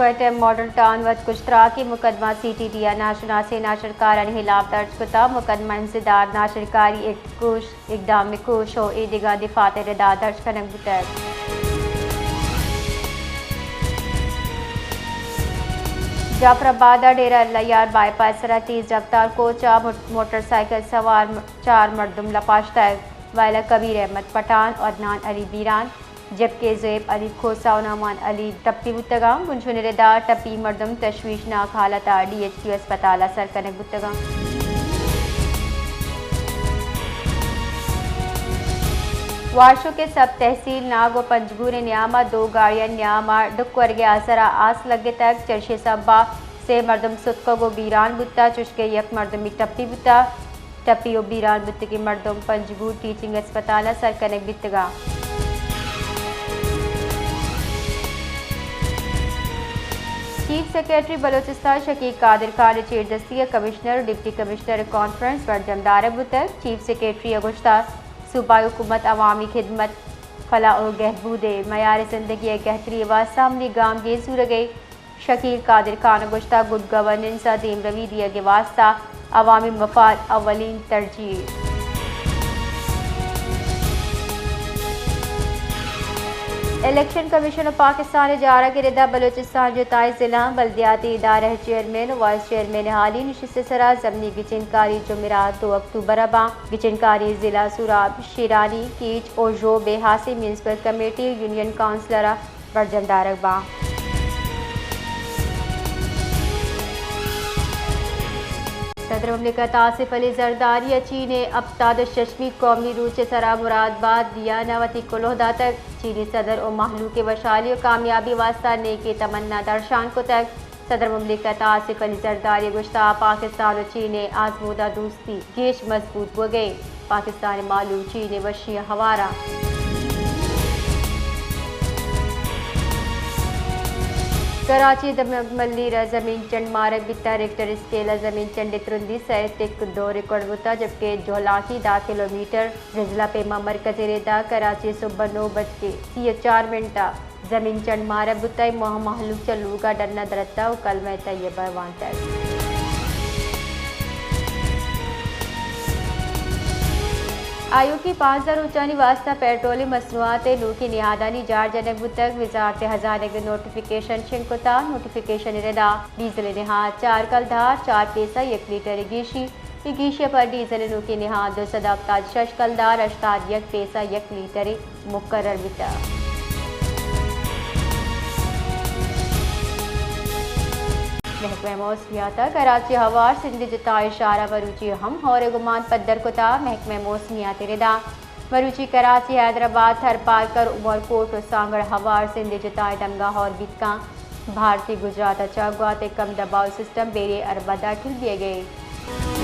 Quetta model town وت کشتراکی مقدمہ C T D ء ناشناسیں ناشرکارانی ہلاپ درج کتا۔ مقدمہ انسداد ناشرکاری اقدام کوش و ایدگہ دفعات ردا درج کنگ بوتگ۔ جعفر آباد ء ڈیرہ اللہ یار بائی پاس سرا تیز رفتار کوچ ء موٹر سائیکل سوار چار مردم لپاشتگ۔ ویلا کبیر احمد پٹھان، عدنان علی بیران، جبکہ زیب علی کھوسہ و نعمان علی ٹپی بوتگاں۔ بنشون ردا ٹپی مردم تشویشناک حالت ء ڈی ایچ کیو اسپتال ء سر کنگ بوتگاں۔ واشوک ء سب تحصیل ناگ و پنجگور ء نیام ء دو گاڑیانی نیام ء ڈک ورگ ء آسر ء آس لگتگ۔ چرشی سبب ء سے مردم ستکگ و بیران بوتگ، چشکہ یک مردمی ٹپی بوتگ۔ ٹپی و بیران بوتگیں مردم پنجگور ٹیچنگ اسپتال ء سر کنگ بیتگاں۔ چیف سیکرٹری بلوچستان شکیل قادر خان ء چیردستی ء کمشنر و ڈپٹی کمشنر ء کانفرنس برجم دارگ بوتگ۔ چیف سیکرٹری ء گوشتگ، صوبائی حکومت عوامی خدمت، فلاح و گہبود ء معیار زندگی ء گہتری ء واستہ عملی گامگیج زورگ ء شکیل قادر خان ء گوشتگ، گڈ گورننس ء دیمروی دیگ ء واستہ عوامی مفاد اولین ترجیح۔ الیکشن کمیشن ء پاکستان ء جارگ ء ردا بلوچستان جتائیں ضلع بلدیاتی ادارہ چیئرمین و وائس چیئرمین ء حالی نشست ء سرا ضمنی گچینکاری جمعرات دو اکتوبر ء باں۔ گچینکاری ضلع سوراب، شیرانی، کیچ و ژوب ء ہاسیں میونسپل کمیٹی و یونین کونسلر ء برجم دارگ باں۔ صدر مملکت آصف علی زرداری ء چین ء ہپتاد و ششمی قومی روچ ء سرا مراد باد دیان ء وتی کلوہ داتگ۔ چینی صدر و مہلوک ء وشحالی و کامیابی واستہ نیکیں تمنا درشان کتگ۔ صدر مملکت آصف علی زرداری ء گوشتگ، پاکستان و چین ء آزمودہ دوستی گیش مضبوط بوگ ء انت۔ پاکستان ء مہلوک چین ء وشی ء ہوار انت۔ کراچی ء دمگ ملیر ء زمین چنڈ مارگ بیتگ، ریکٹر اسکیل ء زمین چنڈ ء ترندی سئے ٹک دو ریکارڈ بوتگ، جبکہ جہلانکی دہ کلومیٹر زلزلہ پیما مرکز ء ردا کراچی ء صبح نو بج کے سی ء چار منٹ ء زمین چنڈ مارگ بوتگ، ماہ مہلوک چہ لوگ ء ڈن ء درتگ و کلمہ طیبہ ء وانتگ۔ آیوکی پانزدہ روچانی واستہ پیٹرولیم مصنوعات ء نوکیں نہادانی جار جنگ بوتگ، وزارت خزانہ ء نوٹیفکیشن شنگ کتگ، نوٹیفکیشن ء ردا ڈیزل ء نہاد چار کلدار چار پیسہ یک لیٹر ء گیشی، اے گیشی ء پد ڈیزل ء نوکیں نہاد دو سد ء ہپتاد شش کلدار ہشتاد یک پیسہ یک لیٹرے مقرر بیتگ۔ محکمہ موسمیات ء کراچی ہوار سندھ ء جتائیں شہراں مروچی ہم ہور ء گمان پدر کتگ۔ محکمہ موسمیات ء ردا مروچی کراچی، حیدرآباد، تھرپارکر، عمرکوٹ و سانگڑ ہوار سندھ ء جتائیں دمگاں ہور بیت کنت۔ بھارتی گجرات ء چہ گوات ء کم دباؤ سسٹم بیرے عرب ء داخل بیگ ء انت۔